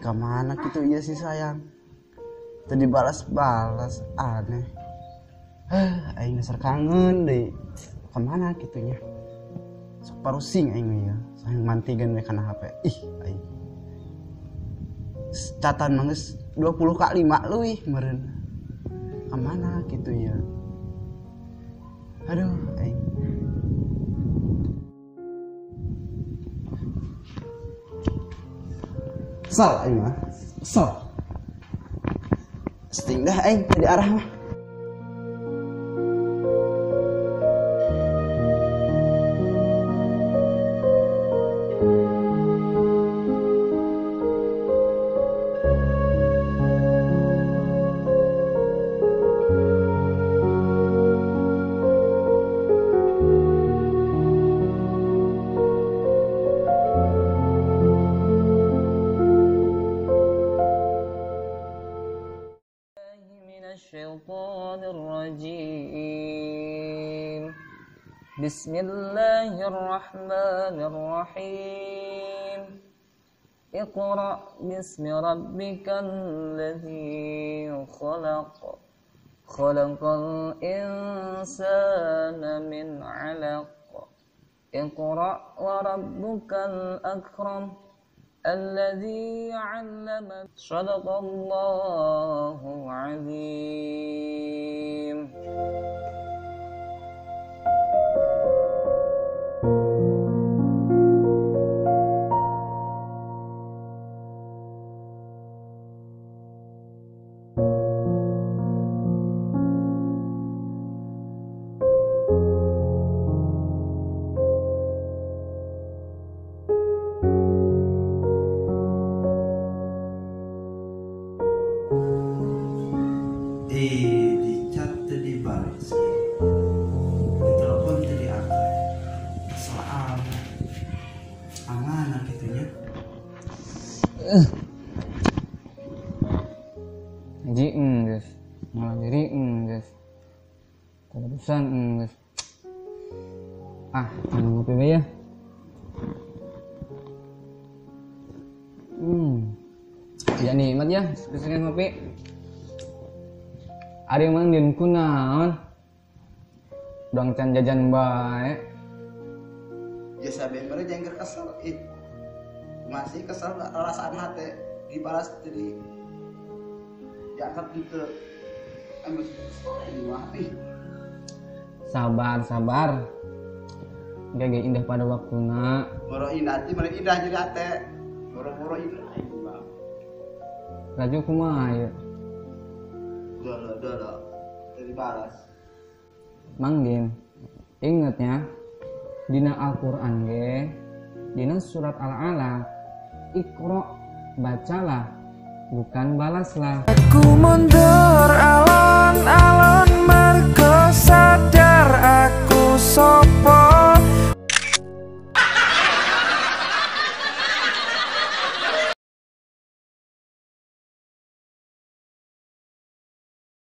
Ka mana gitu iya sih sayang. Tadi balas-balas aneh. Aing dasar kangen deh. Kemana gitunya? Sok parusing aing ya. Sayang mantigan we kana HP. Ih, aing. Catan mah geus 20 ka 5 leuwih meureun. Kemana gitu ya? Aduh, aing. Kesel aing mah. Kesel. Sting dah aing tadi arah mah. Bismillahirrahmanirrahim. Iqra bismi rabbikal ladzi khalaq. Khalaqal insana min 'alaq. Iqra wa rabbukal akram alladzi 'allama. Shadaqallahu 'azim. Di chat tadi balas, di telepon tadi angkat, soal amanah gitunya. Haji enggeus, malah jadi enggeus, terusan enggeus. Ah, jangan ngopi be ya. Ya nikmat ya, spesialnya ngopi. Ari mang din kunaon? Udang can jajan bae. Ya saben mere jengker kesel ih. Masih kesel rasaan hati dibalas jadi diangkat gitu. Sabar, sabar. Gak indah pada waktuna. Boro indah ti mere indah jadi hate. Boro-boro indah aing mah. Laju kumaha ieu? Dolo, dari balas. Manggin, ingetnya, dina Al-Quran ge, dina surat Al-Alaq, iqra, bacalah, bukan balaslah. Aku mundur.